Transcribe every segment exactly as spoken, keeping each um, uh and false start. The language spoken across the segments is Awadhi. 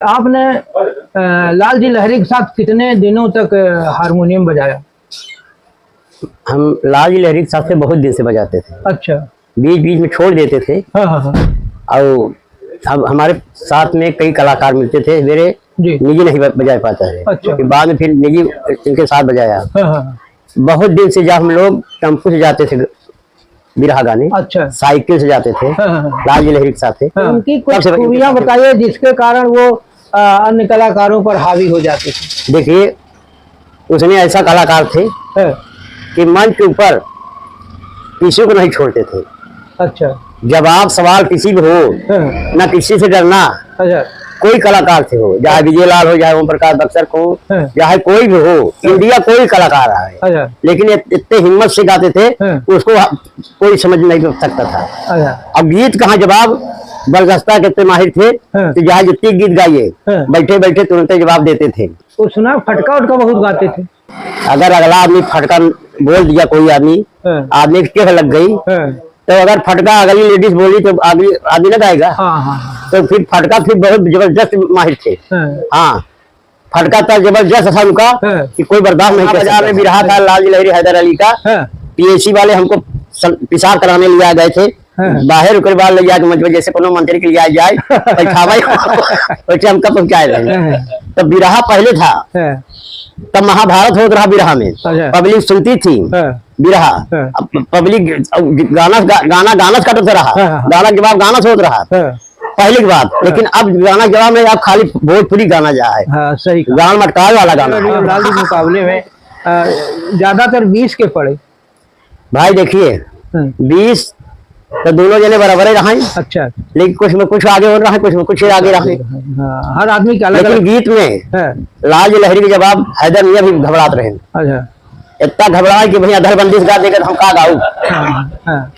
आपने, अ, लाल जी लहरी के साथ कितने दिनों तक, अ, हारमोनियम बजाया? हम लाल जी लहरी के साथ से बहुत दिन से बजाते थे। अच्छा। बीच बीच में छोड़ देते थे। हाँ, हाँ, हाँ। और अब हमारे साथ में कई कलाकार मिलते थे, मेरे जी। निजी नहीं ब-, बजा पाता है। अच्छा। फिर बाद में फिर निजी इनके साथ बजाया। हाँ, हाँ, हाँ। बहुत दिन से जब हम लोग टेम्पो से जाते थे बिरहा गाने, अच्छा। साइकिल से जाते थे, हाँ, हाँ, हाँ। लाल जी लहरी के साथ थे। हाँ। उनकी कुछ तब से खूबियां बताइए जिसके कारण वो, आ, अन्य कलाकारों पर हावी हो जाते थे। देखिए, उसमें ऐसा कलाकार थे हाँ। कि मंच के ऊपर किसी को नहीं छोड़ते थे। अच्छा। जवाब सवाल किसी भी हो, हाँ। ना किसी से डरना। अच्छा। कोई कलाकार से हो, चाहे विजय लाल हो, चाहे ओम प्रकाश बख्तर को, हाँ। चाहे कोई भी हो, हाँ। इंडिया कोई कलाकार आए, अच्छा। लेकिन इत-, इतने हिम्मत से गाते थे, हाँ। उसको ह-, कोई समझ नहीं सकता था। अच्छा। अब गीत कहाँ जवाब, बरगस्ता कितने माहिर थे, हाँ। तो जहाँ जितने गीत गाइए, हाँ। बैठे बैठे तुरंत जवाब देते थे। वो सुना, फटका उटका बहुत गाते थे। अगर अगला आदमी फटका बोल दिया, कोई आदमी, हाँ। आदमी के टेढ़ लग गई, हाँ। तो अगर फटका अगली लेडीज बोली तो आदमी, आदमी ना गाएगा। हाँ, हाँ, हाँ। तो फिर फटका फिर बहुत जबरदस्त माहिर थे। हाँ। हाँ, फटका तो जबरदस्त था उनका हाँ। कि कोई बर्दाश्त नहीं कर सकता। बिरहा था लाल जी लहरी हैदर अली का। हाँ। पीएसी वाले हमको सन-, पेशाब कराने लिया गए थे। हाँ। बाहर ओकर बाद ले जाके मंच पे जैसे कोनो मंत्री के लिया जाए, बैठावे, वैसे हमका पहुंचाए रहे। हाँ। तब बिरहा पहले था, हाँ। तब महाभारत होत रहा बिरहा में, अच्छा। पब्लिक सुनती थी हाँ। बिरहा। हाँ। अब पब्लिक गाना गा-, गाना, गाना से काटत रहा, हाँ, हाँ। गाना के जवाब गाना से होत रहा, हाँ। पहले की बात। हाँ। लेकिन अब गाना के जवाब में अब खाली भोजपुरी गाना जा है, हाँ, सही कहा। गान मटकावे वाला गाना। लाल जी मुकाबले में, अ, ज्यादातर बीस के पड़े। भाई देखिए, हम्म। बीस तो दोनों जने बराबर ही रहा है। अच्छा। लेकिन कुछ में कुछ आगे हो रहा है, कुछ में कुछ आगे रहा है। हाँ, हर आदमी के अलग लेकिन अलग। गीत में हाँ। लाल जी लहरी के जवाब हैदर मियाँ भी घबरात रहे। अच्छा। इतना घबराए कि भैया अधर बंदिश गा देकर हम का गाऊ। हाँ, हाँ।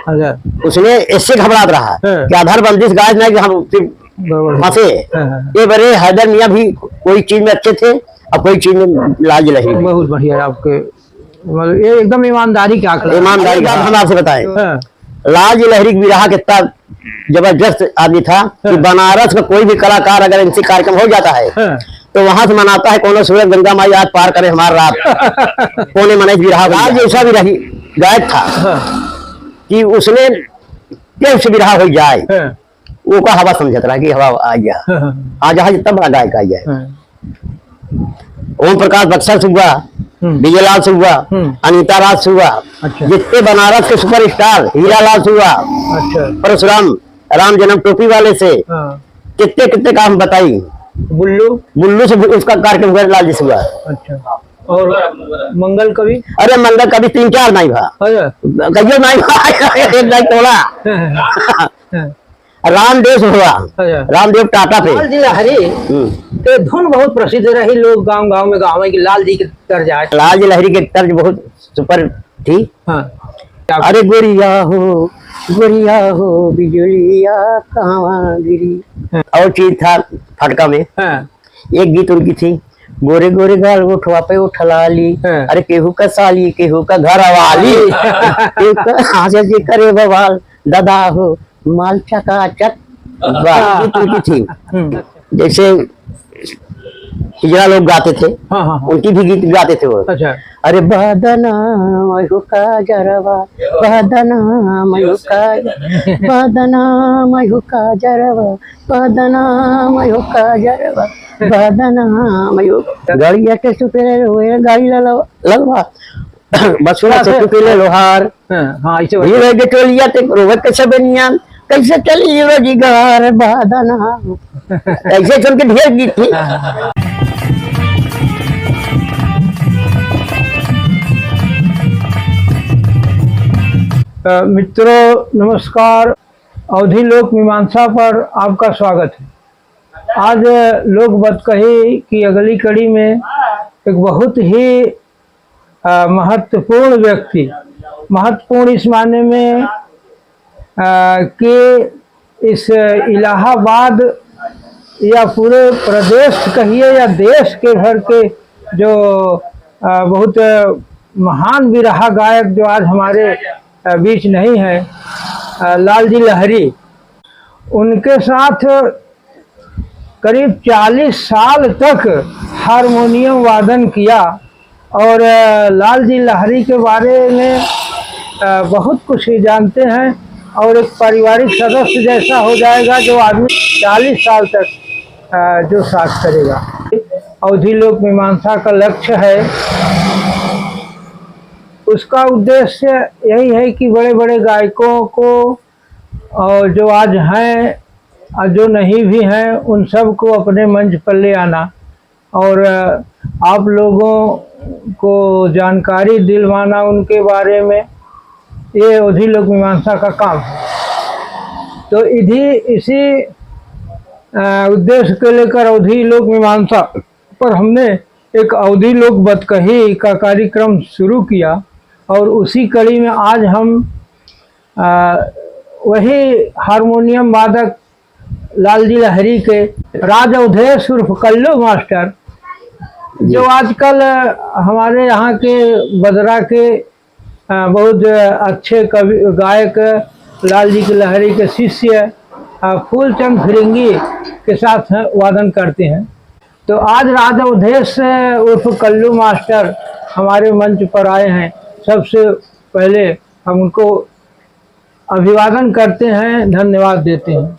अच्छा। उसने इससे घबरात रहा हाँ। कि अधर बंदिश गाए नहीं कि हम फिर बराबर। फंसे। हाँ, हाँ। ये बड़े हैदर मियाँ भी कोई चीज में अच्छे थे और कोई चीज में लाल जी लहरी। बहुत बढ़िया आपके मतलब, ये एकदम ईमानदारी के आंकड़ा। ईमानदारी का हम आपसे बताएं। हाँ। लाल जी लहरी के बिरहा कितना जबरदस्त आदमी था कि हाँ। बनारस का कोई भी कलाकार अगर इनसे कार्यक्रम हो जाता है, हाँ। तो वहां से मनाता है, "कोनो सूरज गंगा माई आज पार करे हमार रात।" कोने मनई बिरहा लाल जैसा भी रही गायक था हाँ। कि उसने कैसे बिरहा हो जाए, हाँ। ओका हवा समझत रहा कि हवा आ गया। हाँ, हाँ। आज यहाँ जितना बड़ा गायक आ गया। हाँ। ओम प्रकाश बख्तर से हुआ, हम्म। विजयलाल से हुआ, हम्म। अनीता राज से हुआ, अच्छा। जितने बनारस के सुपरस्टार, हीरालाल से हुआ, अच्छा। परशुराम, राम जन्म टोपी वाले से, हाँ। कितने, कितने का हम बताई। बुल्लू? बुल्लू से भी उसका कार्यक्रम हुआ, लाल जी से हुआ। अच्छा। और मंगल कवि? अरे मंगल कवि तीन चार नहीं भा। अच्छा। कहियो नहीं भा, एक नहीं तोड़ा। हाँ, हाँ, हाँ। रामदेव से हुआ, अच्छा। रामदेव टाटा पे। लाल जी लहरी हम्म। के धुन बहुत प्रसिद्ध रही, लोग गांव गांव में गावे कि लाल जी के तर्ज आए। लाल जी लहरी के तर्ज बहुत सुपर थी। हाँ। अरे गोरिया हो, गोरिया हो, बिजुलिया कहवा गिरी। हाँ। और चीज था फटका में। हाँ। एक गीत उनकी थी, "गोरे गोरे गाल ओठवा पे ओठलाली, हाँ। अरे केहू का साली, केहू का घर वाली, केहू का आजा जी करे बवाल, दादा हो माल चकाचक।" वाह, हाँ। गीत उनकी थी। हम्म। जैसे हिजड़ा लोग गाते थे, हाँ, हाँ, हाँ। उनकी भी गीत गाते थे वो। अच्छा। अरे बदनाम हो काजरवा, बदनाम हो काजरवा, बदनाम हो काजरवा, बदनाम हो काजरवा, बदनाम हो। गड़िया के सुपेरे रोए गाड़ी ललवा, ललवा। बसुआ से सुपेरे लोहार। हाँ, हाँ, ऐसे बात। हीरो के टोलिया ते रोवे के सबेनिया। कैसे चली रोजगार बदनाम। ऐसे चल के ढेर गीत थी। हाँ, हाँ, हाँ। अ, मित्रों, नमस्कार। अवधी लोक मीमांसा पर आपका स्वागत है। आज लोक बतकही की अगली कड़ी में एक बहुत ही, अ, महत्वपूर्ण व्यक्ति, महत्वपूर्ण इस मायने में, अ, कि इस इलाहाबाद या पूरे प्रदेश कहिए या देश के भर के जो, अ, बहुत महान बिरहा गायक जो आज हमारे, अ, बीच नहीं है, अ, लाल जी लहरी, उनके साथ करीब चालीस साल तक हारमोनियम वादन किया और, अ, लाल जी लहरी के बारे में, अ, बहुत कुछ ही जानते हैं और एक पारिवारिक सदस्य जैसा हो जाएगा जो आदमी चालीस साल तक, अ, जो साथ करेगा। अवधी लोक मीमांसा का लक्ष्य है, उसका उद्देश्य यही है कि बड़े-बड़े गायकों को और जो आज हैं और जो नहीं भी हैं, उन सब को अपने मंच पर ले आना और, अ, आप लोगों को जानकारी दिलवाना उनके बारे में, ये अवधी लोक मीमांसा का काम है। तो इधि, इसी, अ, उद्देश्य को लेकर अवधी लोक मीमांसा पर हमने एक अवधी लोक बतकही का कार्यक्रम शुरू किया और उसी कड़ी में आज हम, अ, वही हारमोनियम वादक लालजी लहरी के राज अवधेश उर्फ कल्लू मास्टर, जो जी। आजकल हमारे यहाँ के बदरा के, अ, बहुत अच्छे कवि, गायक लालजी के लहरी के शिष्य, अ, फूलचंद फिरंगी के साथ वादन करते हैं। तो आज राज अवधेश उर्फ कल्लू मास्टर हमारे मंच पर आए हैं। सबसे पहले हम उनको अभिवादन करते हैं, धन्यवाद देते हैं।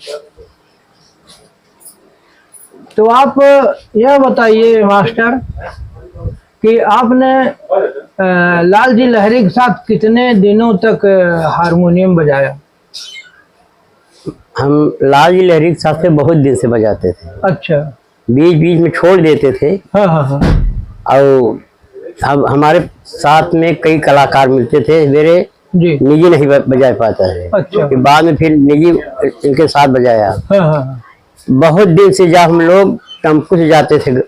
तो आप यह बताइए मास्टर कि आपने, अ, लालजी लहरी के साथ कितने दिनों तक, अ, हारमोनियम बजाया? हम लालजी लहरी के साथ से बहुत दिन से बजाते थे। अच्छा। बीच बीच में छोड़ देते थे। हाँ, हाँ, हाँ। और हम, हमारे साथ में कई कलाकार मिलते थे, मेरे जी। निजी नहीं ब-, बजा पाता है। अच्छा। फिर बाद में फिर निजी इनके साथ बजाया। हाँ, हाँ, हाँ। बहुत दिन से जब हम लोग टेम्पो से जाते थे ग-,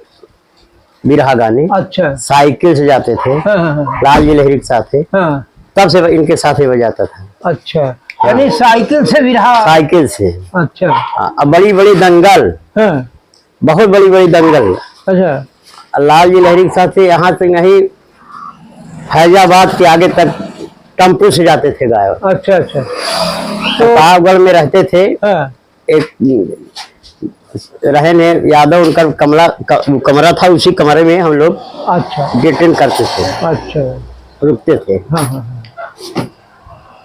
बिरहा गाने, अच्छा। साइकिल से जाते थे, हाँ, हाँ, हाँ। लालजी लहरी के साथ थे, हाँ। तब से इनके साथ ही बजाता था। अच्छा, हाँ। यानी साइकिल से बिरहा? साइकिल से। अच्छा। हाँ, अब बड़ी बड़ी दंगल, हाँ। बहुत बड़ी बड़ी दंगल। अच्छा। लालजी लहरी के साथ से यहाँ से नहीं, फैजाबाद के आगे तक टेम्पो से जाते थे गायक। अच्छा, अच्छा। तो प्रतापगढ़ में रहते थे। हाँ। एक रहे ने यादव, उनका कमला, क-, कमरा था, उसी कमरे में हम लोग अच्छा। डेटिंग करते थे। अच्छा। रुकते थे। हाँ, हाँ, हाँ।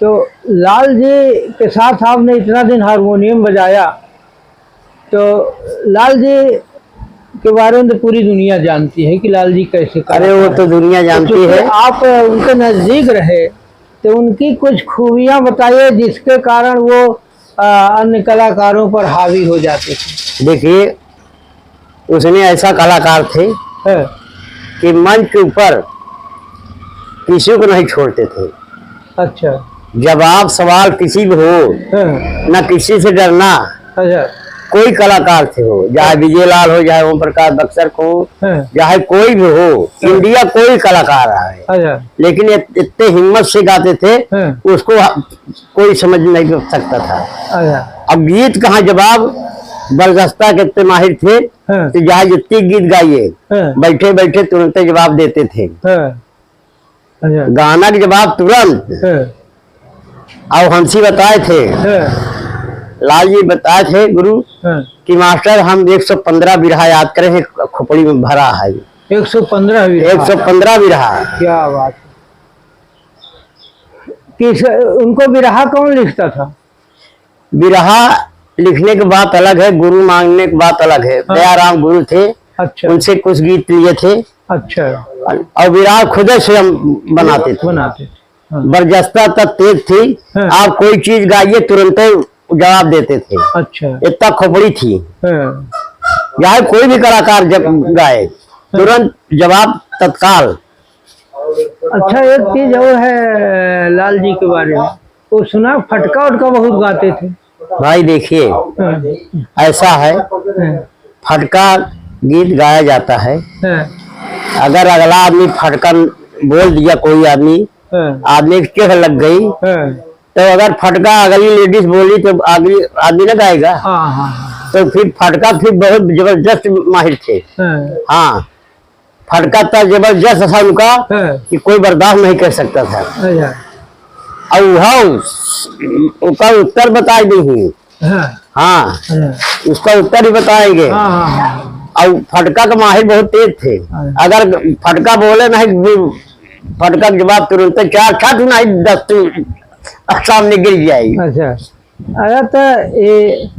तो लाल जी के साथ आपने इतना दिन हारमोनियम बजाया, तो लाल जी के बारे में तो पूरी दुनिया जानती है कि लाल जी कैसे अरे, वो कलाकार तो हैं। दुनिया तो जानती चूंकि है। आप उनके नजदीक रहे, तो उनकी कुछ खूबियां बताइए, जिसके कारण वो, आ, अन्य कलाकारों पर हावी हो जाते थे। देखिए, उसने ऐसा कलाकार थे हाँ। कि मंच के ऊपर किसी को नहीं छोड़ते थे। अच्छा। जवाब सवाल किसी भी हो, हाँ। ना किसी से डरना। अच्छा। कोई कलाकार से हो, चाहे हाँ। विजय लाल हो, चाहे ओम प्रकाश बख्तर को हो, हाँ। चाहे कोई भी हो, हाँ। इंडिया कोई कलाकार आए, अच्छा। लेकिन इत-, इतने हिम्मत से गाते थे, हाँ। उसको ह-, कोई समझ नहीं सकता था। अच्छा। अब गीत कहाँ जवाब, बरजस्ता के इतने माहिर थे, हाँ। तो चाहे जितनी गीत गाइए, हाँ। बैठे बैठे तुरंत जवाब देते थे। हाँ। अच्छा। गाना के जवाब तुरंत। हाँ। और हमसे बताए थे, हाँ। लाल जी बताए थे गुरु हाँ। कि मास्टर, हम एक सौ पन्द्रह बिरहा याद करे हैं, खोपड़ी में भरा है। एक सौ पन्द्रह बिरहा? एक सौ पन्द्रह बिरहा। क्या बात है। किस, उनको बिरहा कौन लिखता था? बिरहा लिखने की बात अलग है, गुरु मांगने की बात अलग है। हाँ। दयाराम गुरु थे, अच्छा। उनसे कुछ गीत लिए थे। अच्छा। और बिरहा खुद से हम बनाते थे। बनाते थे, हाँ। बरजस्ता तक तेज थी, हाँ। आप कोई चीज गाइए, तुरंत जवाब देते थे। अच्छा। इतना खोपड़ी थी। हाँ। चाहे कोई भी कलाकार जब गाए, हाँ। तुरंत जवाब तत्काल। अच्छा, एक चीज और है लाल जी के बारे में, वो सुना फटका उटका बहुत गाते थे। भाई देखिए, हाँ। ऐसा है, हाँ। फटका गीत गाया जाता है। हाँ। अगर अगला आदमी फटका बोल दिया, कोई आदमी, हाँ। आदमी के चोट लग गई, हाँ। तो अगर फटका अगली लेडीज बोली तो अगली आदमी ना गाएगा। हाँ, हाँ, हाँ। तो फिर फटका फिर बहुत जबरदस्त माहिर थे। हाँ। हाँ। फटका त जबरदस्त था उनका हाँ। कि कोई बर्दाश्त नहीं कर सकता था। अच्छा। और वह उस-, उसका उत्तर बताई दी ही। हाँ। हाँ। हाँ। उसका उत्तर ही बताएंगे। हाँ, हाँ, हाँ। और फटका के माहिर बहुत तेज थे। हाँ। अगर फटका बोले नहीं, फिर फटका के जवाब तुरंत, चार छठ नहीं, दस तो सामने गिर जाए। अच्छा। अरे, तो ए-,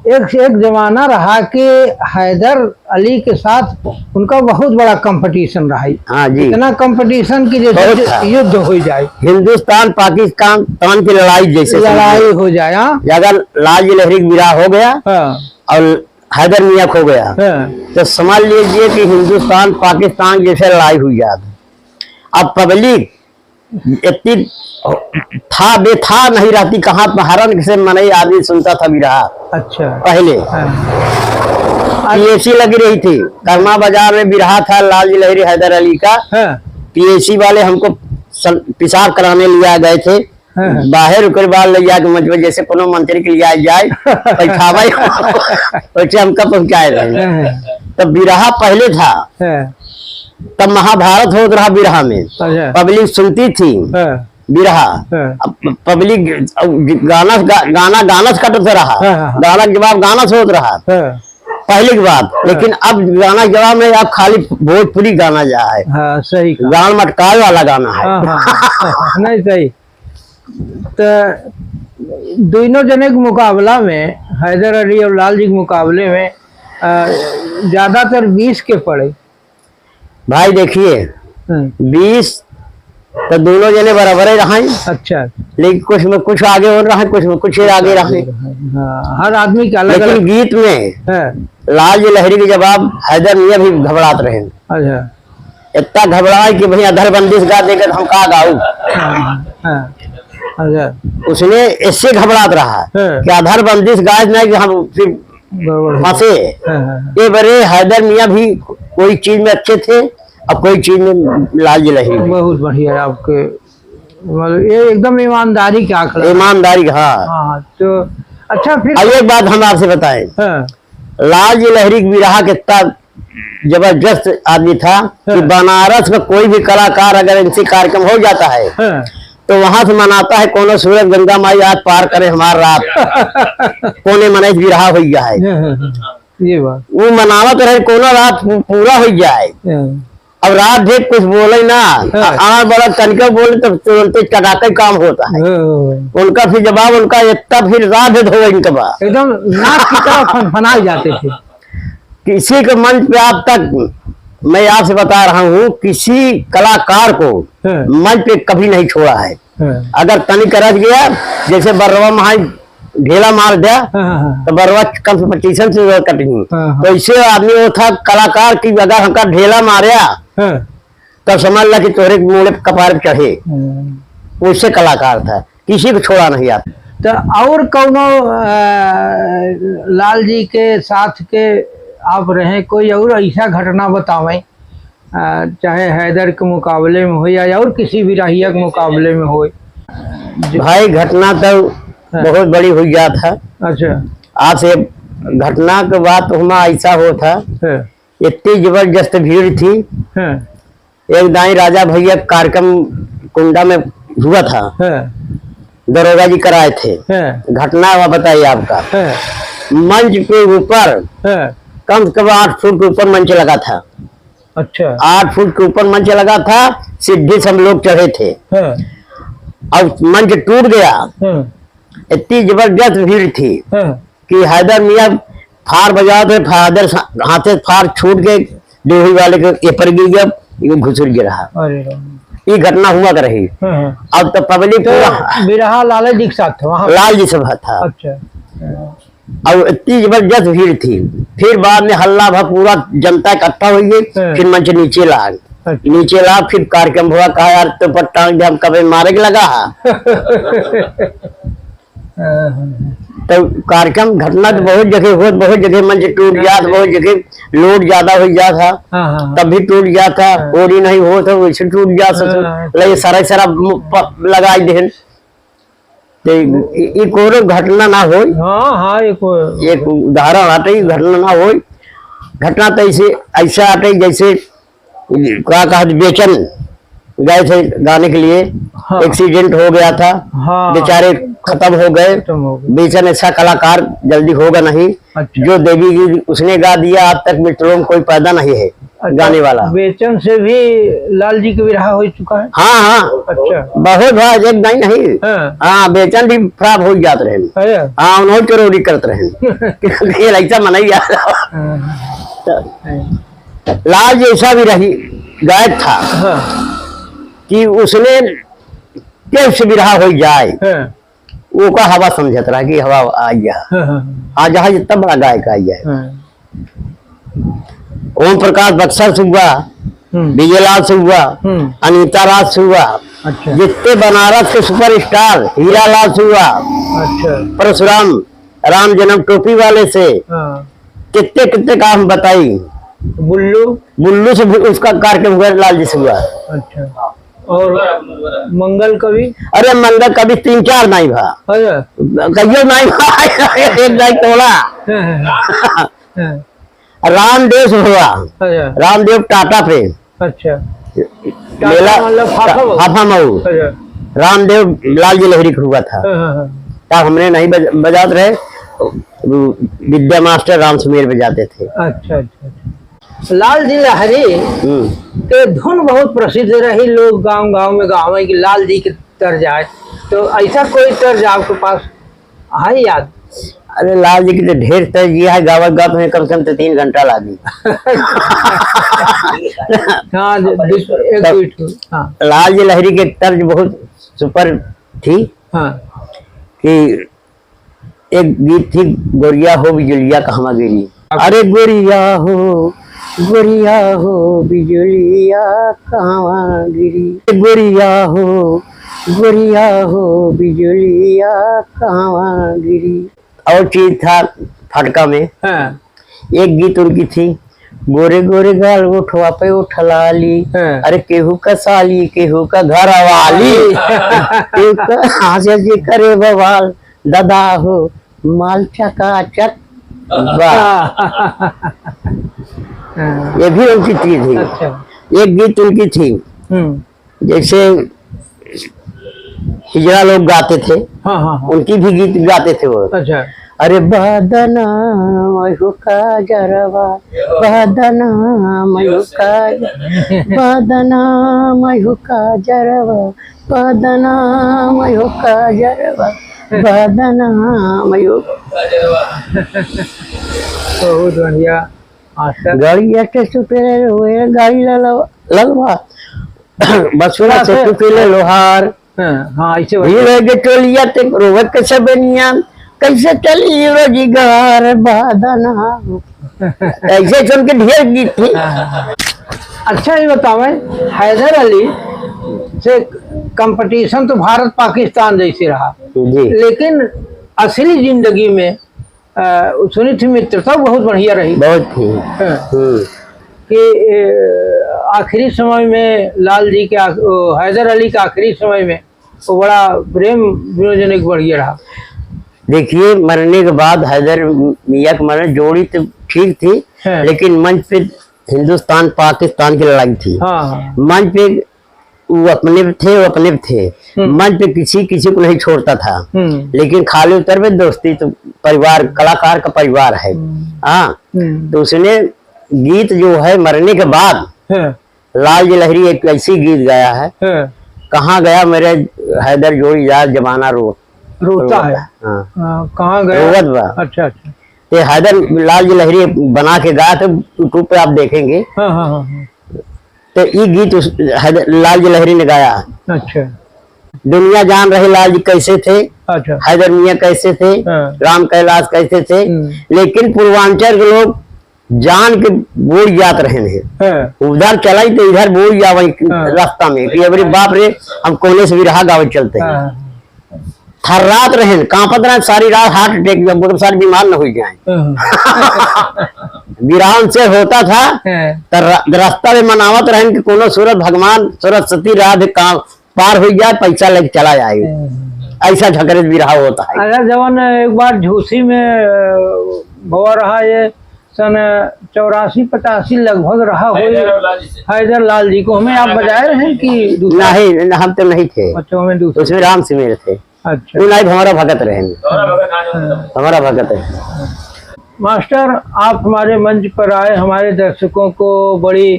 एक से एक जमाना रहा कि हैदर अली के साथ उनका बहुत बड़ा competition रहा है। हाँ जी। इतना competition कि जैसे बहुत था। युद्ध हो जाए। हिंदुस्तान पाकिस्तान, तान की लड़ाई जैसे लड़ाई समझिए। हो जाए, हाँ। अगर लाल जी लहरी का बिरहा हो गया हाँ। और हैदर मियाँ खो गया, हाँ। तो समझ लीजिए कि हिंदुस्तान पाकिस्तान जैसे लड़ाई हुई जात। अब public इतनी था बेथा नहीं रहती, कहाँ महारन से मनई आदमी सुनता था बिरहा। अच्छा। पहले हाँ। पीएसी लगी रही थी, कर्मा बाजार में बिरहा था लाल जी लहरी हैदर अली का। हाँ। पीएसी वाले हमको सल-, पेशाब कराने लिया गए थे। हाँ, हाँ। बाहर ओकर बाद ले जाके मंच पर जैसे कोनो मंत्री के लिया जाए, बैठावे, वैसे हमका पहुंचाए रहे। हाँ, हाँ। तब बिरहा पहले था, हाँ। तब महाभारत होत रहा बिरहा में, अच्छा। Public सुनती थी हाँ। बिरहा। हाँ। अब public, अब गाना गा-, गाना, गाना से कटत रहा, हाँ, हाँ, हाँ। गाना के जवाब गाना से होत रहा, हाँ। पहले की बात। हाँ। लेकिन अब गाना के जवाब में अब खाली भोजपुरी गाना जा है। हाँ, सही कहा। गान मटकावे वाला गाना है। हाँ, हाँ, हाँ, हाँ, नहीं, सही। त दोनों जने के मुकाबला में, हैदर अली और लाल जी के मुकाबले में, अ, ज्यादातर बीस के पड़े। भाई देखिए, हम्म। बीस तो दोनों जने बराबर ही रहा। अच्छा। लेकिन कुछ में कुछ आगे हो रहा है, कुछ में कुछ आगे रहा है। हाँ, हर आदमी के अलग लेकिन अलग। गीत में हाँ। लाल जी लहरी के जवाब हैदर मियाँ भी घबरात रहे। अच्छा। इतना घबराए कि भैया अधर बंदिश गा देकर हम का गाऊ। हाँ, हाँ। अच्छा। उसने इससे घबरात रहा हाँ। कि अधर बंदिश गाए नहीं कि हम फिर गड़बड़ हो फंसे। हाँ, हाँ, हाँ। ये बड़े हैदर मियाँ भी कोई चीज में अच्छे थे, अब कोई चीज में लाल जी लहरी। बहुत बढ़िया आपके, मतलब, ये एकदम ईमानदारी का आंकड़ा। ईमानदारी का, हाँ। हाँ, हाँ, तो अच्छा, फिर अब एक बात हम आपसे बताएं, हाँ। लाल जी लहरी के बिरहा कितना जबरदस्त आदमी था कि हाँ। बनारस में कोई भी कलाकार अगर इनसे कार्यक्रम हो जाता है, हाँ। तो वहां से मनाता है, "कोनो सूरज गंगा माई आज पार करे हमार रात।" कोने मनई बिरहा हो गया है। हाँ, हाँ, हाँ। ये बात। वो मनावत रहे, कोनो रात पू-, पूरा हो जाए। हाँ। अब रात भर कुछ बोले ना, हाँ। आ, बड़ा तनिका बोले, तब तुरंत कड़ाके काम होता है। हाँ। उनका फिर जवाब, उनका इतना फिर रात भर हो इनका बा। एकदम नाक की तरह फनफनाए जाते थे। किसी के मंच पे आज तक, मैं आपसे बता रहा हूँ, किसी कलाकार को हाँ। मंच पे कभी नहीं छोड़ा है। हाँ। अगर तनिक रह गया, जैसे बर्रवा महाई ढेला मार दिया, हाँ, हाँ, हाँ। तो बर्रवा कम से पच्चीसन से कटनी। हाँ, हाँ। तो इससे आदमी वो था कलाकार कि अगर हमका ढेला मारया, हाँ। तब समझ ला कि तोहरे मूड़े कपार पे चढ़े। हाँ। वैसे कलाकार था, किसी को छोड़ा नहीं आता। तो और कौनो, अ, लाल जी के साथ के आप रहे, कोई और ऐसा घटना बतावें? अ, चाहे हैदर के मुकाबले में हो या और किसी भी राहिया के मुकाबले में हो। जी। भाई, घटना तो हाँ। बहुत बड़ी हुई जात है। अच्छा। आपसे घटना के बात हुआ ऐसा होत है, हाँ। इतनी जबरदस्त भीड़ थी। हाँ। एक दाई राजा भैया कार्यक्रम कुंडा में हुआ था, हाँ। दरोगा जी कराए थे। हाँ। घटना हुआ बताइए आपका। हाँ। मंच के ऊपर हाँ। कम से कम आठ फुट के ऊपर मंच लगा था। अच्छा। आठ फुट के ऊपर मंच लगा था, सीढ़ी से हम लोग चढ़े थे। हाँ। अब मंच टूट गया। हाँ। इतनी जबरदस्त भीड़ थी हाँ। कि हैदर मियाँ फार बजावत रहे, फादर सा-, हाथे फार छूट के देवही वाले के ए पर गिर गया, ये घुसुर गिरा। अरे राम। ये घटना हुआ कर रही। हाँ, हाँ। अब तो public तो पूरा बिरहा लाल जी के साथ था वहाँ? लाल जी सब था। अच्छा। और इतनी जबरदस्त भीड़ थी। फिर बाद में हल्ला भा, पूरा जनता इकट्ठा हुई है, हाँ। फिर मंच नीचे लाग। अच्छा। नीचे ला, फिर कार्यक्रम हुआ, कहा, "यार, तो पर टांग दे, हम कबे मारे के लगा हा।" हाँ, हाँ, हाँ। तो कार्यक्रम घटना तो बहुत जगह होत, बहुत जगह मंच टूट जात, बहुत जगह load ज्यादा हो जात था, हाँ, हाँ, हाँ। तब भी टूट जात था, हाँ। ओरी नहीं होत था, वैसे टूट जात था। हाँ, हाँ। ले सारा, सारा मु-, प-, लगाई देहन। तो इ-, इ-, इ कोनो घटना ना होई। हाँ, हाँ, एक एक उदाहरण आटे, इ घटना ना होई। घटना तो ऐसे, ऐसा आटे जैसे का कहा, बेचन गए थे गाने के लिए, हाँ। Accident हो गया था, हाँ। बेचारे खत्म हो गए। खत्म हो गए। बेचन ऐसा कलाकार जल्दी होगा नहीं। अच्छा। जो देवी गीत उसने गा दिया, आज तक मित्रों में कोई पैदा नहीं है अच्छा, गाने वाला। बेचन से भी लाल जी के विरहा हो चुका है? हाँ, हाँ। अच्छा। बहुत बार, एक नहीं, नहीं। हाँ। हाँ, बेचन भी खराब हो जात रहे। अच्छा। हाँ, उन्होंने चोरी करत रहे। ये ऐसा मनई यार। हाँ। तो हाँ। लाल जैसा भी रही गायक था हाँ। कि उसने कैसे विरहा हो जाए, हाँ। ओका हवा समझत रहा कि हवा आ गया। हाँ, हाँ, हाँ। आज यहाँ जितना बड़ा गायक आ गया। हाँ। ओम प्रकाश बक्सर से हुआ, हम्म। विजयलाल से हुआ, हम्म। अनीता राज से हुआ, अच्छा। जितने बनारस के सुपरस्टार, हीरा लाल से हुआ, अच्छा। परशुराम, राम जन्म टोपी वाले से, हाँ। कितने, कितने का हम बताई। बुल्लू? बुल्लू से भी उसका कार्यक्रम हुआ, लाल जी से हुआ। अच्छा। और मंगल कवि? अरे, मंगल कवि तीन चार नाई भा। अच्छा। कहियो नाई भा, एक नाई तोड़ा। हाँ, हाँ, हाँ। हाँ। रामदेव से हुआ। अच्छा। रामदेव टाटा पे। अच्छा। टाटा मेला मतलब हाफा मऊ। हाफा मऊ। अच्छा। रामदेव लाल जी लहरी के हुआ था। हाँ, हाँ, हाँ। तब हमने नहीं बज-, बजात रहे, विद्या मास्टर राम सुमेर बजाते थे। अच्छा, अच्छा, अच्छा। लाल जी लहरी हम्म। के धुन बहुत प्रसिद्ध रही, लोग गांव गांव में गावे कि लाल जी के तर्ज आए, तो ऐसा कोई तर्ज आपके पास है याद? अरे लाल जी के तो ढेर तर्ज है, गावत गावत में कम से कम तो तीन घंटा लागी। हाँ, दु-, दु-, एक तब दुई ठो, हाँ। लाल जी लहरी के तर्ज बहुत सुपर थी हाँ। कि एक गीत थी, गोरिया हो बिजुलिया कहवा गिरी। अरे गोरिया हो, गोरिया हो बिजुलिया कहवा गिरी। गोरिया हो, गोरिया हो बिजुलिया कहवा गिरी। और चीज था फटका में। हाँ। एक गीत उनकी थी, गोरे गोरे गाल ओठवा पे ओठ लाली। हाँ। अरे केहू का साली, केहू का घर वाली। केहू का हंसे जे करे बवाल, दादा हो माल चकाचक। वाह। हाँ। ये भी उनकी चीज थी। अच्छा। एक गीत उनकी थी, हम्म। जैसे हिजड़ा लोग गाते थे, हाँ, हाँ, हाँ। उनकी भी गीत गाते थे वो। अच्छा। अरे बदनाम हो काजरवा, बदनाम हो काजर-, बदनाम हो काजरवा, बदनाम हो काजरवा, बदनाम हो। बहुत बढ़िया। अच्छा। गड़िया के सुपेरे हुए, गाड़ी ललवा, ललवा। बसुआ से हाँ, तू पीले लोहार। हाँ, हाँ, ऐसे बात। भीड़ है जे टोलिया ते रोवे के सबेनिया, कैसे चली रोजगार बादना। ऐसे सुन के ढेर गीत थी। हाँ, हाँ, हाँ। अच्छा, ये बतावे, हैदर अली से कंपटीशन तो भारत पाकिस्तान जैसे रहा, जी। लेकिन असली जिंदगी में अ, सुनी थी मित्रता बहुत बढ़िया रही। बहुत थी। हाँ। हम्म। कि, ए, आखिरी समय में लाल जी के आख-, ओ, हैदर अली के आखिरी समय में वो बड़ा प्रेम विनोजन एक बढ़िया रहा। देखिए, मरने के बाद हैदर मियाँ के मरने जोड़ी तो ठीक थी, हाँ। लेकिन मंच पे हिंदुस्तान पाकिस्तान की लड़ाई थी। हाँ, हाँ। मंच पे वो अपने थे, वो अपने थे। हम्म। मंच पे किसी, किसी को नहीं छोड़ता था। हम्म। लेकिन खाली उतर पे दोस्ती तो परिवार, कलाकार का परिवार है। हम्म। हाँ। हम्म। तो उसने गीत जो है मरने के बाद हाँ। लाल जी लहरी एक ऐसी गीत गाया है, हाँ। कहाँ गया मेरे हैदर जोड़ी यार जमाना रो-, रोता है। हाँ। हाँ, कहाँ गया? रोवत बा। अच्छा, अच्छा। ते हैदर लाल जी लहरी बना के गाया था, YouTube पे आप देखेंगे। हाँ, हाँ, हाँ, हाँ। तो ई गीत उस हैदर, लाल जी लहरी ने गाया। अच्छा। दुनिया जान रही लाल जी कैसे थे, अच्छा। हैदर मियाँ कैसे थे, हाँ। राम कैलाश कैसे थे, हम्म। लेकिन पूर्वांचल के लोग जान के बोल जात रहे हैं। हाँ। उधर चलाई तो इधर बोल जावे हाँ। रास्ता में कि अरे बाप रे, हम कोने से भी रहा गावे चलते हैं। हाँ। थर्रात रहेन, कांपत रहेन, सारी रात heart attack, जब मतलब सारे बीमार न हो जाए। हाँ। बिरहा उनसे होता था, हाँ। तो र-, रास्ता में मनावत रहेन कि कोनो सूरत भगवान, सरस्वती राह दे, काम पार हो जाए, पैसा लेके चला जाए। हाँ। ऐसा झकरे बिरहा होता है। अच्छा, जवन एक बार झूसी में, अ, भवा रहा ये सन चौरासी पचासी लगभग रहा हो, हैदर लाल जी से। हैदर लाल जी को हमें आप बजाए रहे कि दूसरा? नहीं, हम तो नहीं थे। अच्छा, हमें दूसरा। उसमें राम सुमेर थे। अच्छा। उ नाइब हमारा भगत रहे। हाँ। हमारा भगत है। मास्टर, आप हमारे मंच पर आए, हमारे दर्शकों को बड़ी,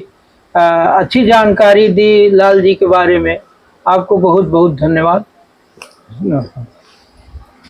अ, अच्छी जानकारी दी लाल जी के बारे में। आपको बहुत बहुत धन्यवाद।